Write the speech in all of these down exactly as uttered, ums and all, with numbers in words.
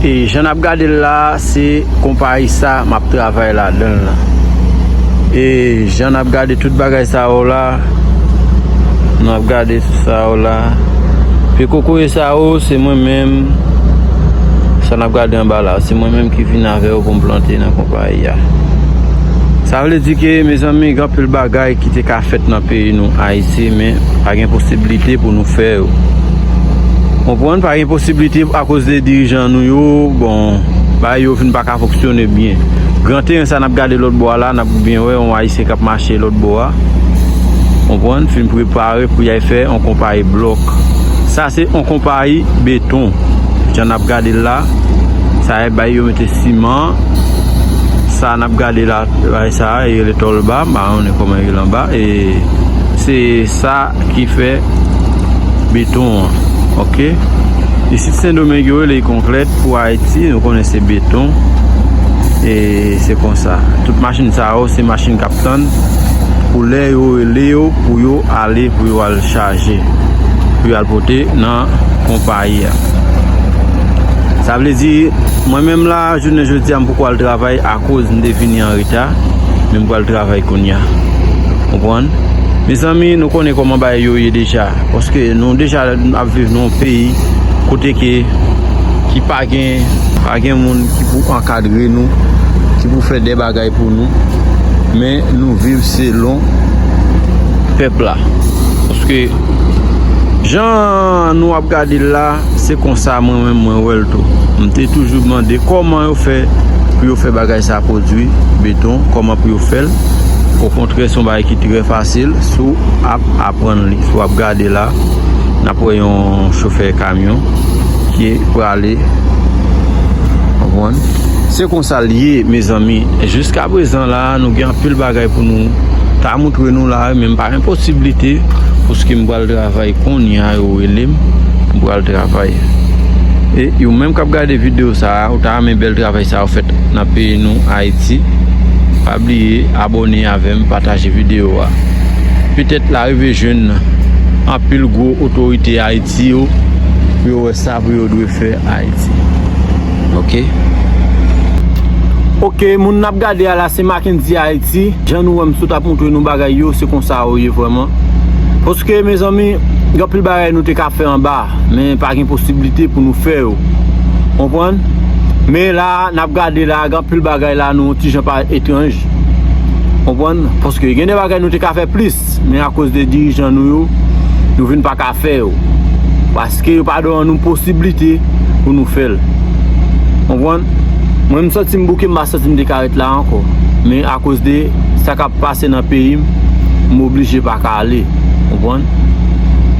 E jan n ap gade l la, se konpayi sa m ap travay ladan l la. E jan n ap gade tout bagay sa yo la, n ap gade sa yo la. Pye kokoye sa yo, se mwen menm. Sa n ap gade anba la, se mwen menm ki vin avè yo pou m plante nan konpayi a. Sa vle di ke, mezanmi, gen anpil bagay ki te ka fèt nan peyi nou, Ayiti, men pa gen posiblite pou nou fè yo. Konprann? Pa gen posiblite akoz de dirijan nou yo, bon, bagay yo vin pa ka fonksyone byen. Gran teren sa n ap gade lòt bò a la, n ap byen wè yon Ayisyen k ap mache lòt bò a. Konprann? Fin prepare pou y al fè yon konpayi blòk. Sa se yon konpayi beton. Jan n ap gade l la, sa e bay yo mete siman. Sa n ap gade la, bay sa, e rele tòlba, m pa konnen kòman e rele anba. E se sa ki fè beton an, oke? Isit Sendomeng yo rele konkrèt, pou Ayiti, nou konnen se beton. E se konsa. Tout machin sa yo, se machin k ap tann pou lè yo rele yo, pou yo ale, pou yo al chaje, pou yo al pote nan konpayi a. Sa vle di, mwen menm la, jounen jodi a, m poko al travay akoz m te vini an reta, men m pral travay kounye a. Konprann? Mezanmi, nou konnen kòman bagay yo ye deja. Paske nou deja ap viv nan yon peyi kote ke ki pa gen, pa gen moun ki pou ankadre nou, ki pou fè de bagay pou nou. Men nou viv selon pèp la. Paske jan nou ap gade l la, se konsa mwen menm mwen wè l tou. M te toujou mande kòman yo fè pou yo fè bagay sa pwodui beton, kòman pou yo fè l. Okontrè, se yon bagay ki trè fasil si w ap aprann li. Si w ap gade la, n ap wè yon chofè kamyon ki prale. Konprann? Se konsa l ye, mezanmi. Jiska prezan la, nou gen anpil bagay pou nou ta moutre nou la, men m pa gen posiblite, paske m pral travay kounye a, yo rele m, m pral travay. E ou menm k ap gade videyo sa a, ou ta renmen bèl travay sa yo fèt nan peyi nou, Ayiti, pa bliye abòne avè m, pataje videyo a. Petèt l a rive jwenn anpil gwo otorite Ayiti yo, pou yo wè sa pou yo dwe fè Ayiti. Oke? Oke, moun n ap gade a la, se Mackendy Ayiti. Jan nou wè m sot ap moutre nou bagay yo, se konsa yo ye vrèman. Paske, mezanmi, gen anpil bagay nou te ka fè anba, men pa gen posiblite pou nou fè yo. Konprann? Men la, n ap gade la, gen anpil bagay la, nou yon ti jan pa etranj. Konprann? Paske gen de bagay nou te ka fè plis, men akoz de dirijan nou yo, nou vin pa ka fè yo. Paske yo pa ban nou posiblite pou nou fè l. Konprann? Mwen, m santi m bouke, m pa santi m te ka ret la ankò. Men akoz de sa k ap pase nan peyi m, m oblije pa ka ale. Konprann?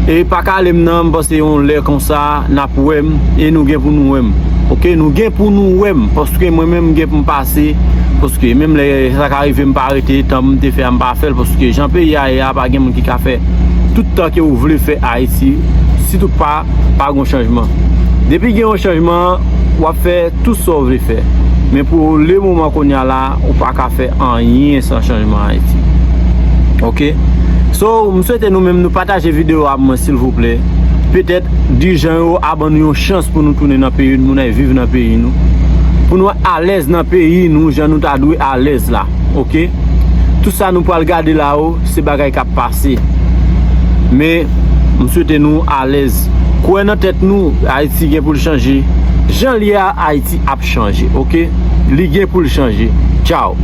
E pa ka ale m nan, m panse yon lè konsa, n ap wè m, e nou gen pou nou wè m. Oke, nou gen pou nou wè m, paske mwen menm m gen pou m pase, paske menm lè sa ka rive m pa rete, tan m te fè a m pa fè l, paske jan peyi a ye a, pa gen moun ki ka fè tout tan ke ou vle fè Ayiti, sitou pa, pa gon chanjman. Depi gen yon chanjman, w ap fè tout sa w vle fè. Men pou le moman kounye a la, ou pa ka fè anyen san chanjman Ayiti. Oke? So, m swete nou menm nou pataje videyo a pou mwen, silvouplè. Petèt, dirijan yo a ban nou yon chans pou nou tounen nan peyi nou, nou al viv nan peyi nou. Pou nou alèz nan peyi nou, jan nou ta dwe alèz la. Oke? Tout sa nou pral gade la yo, se bagay k ap pase. Men, m swete nou alèz. Kwè nan tèt nou, Ayiti gen pou l chanje. Jan l ye a, Ayiti ap chanje, oke? Li gen pou l chanje. Tchaw.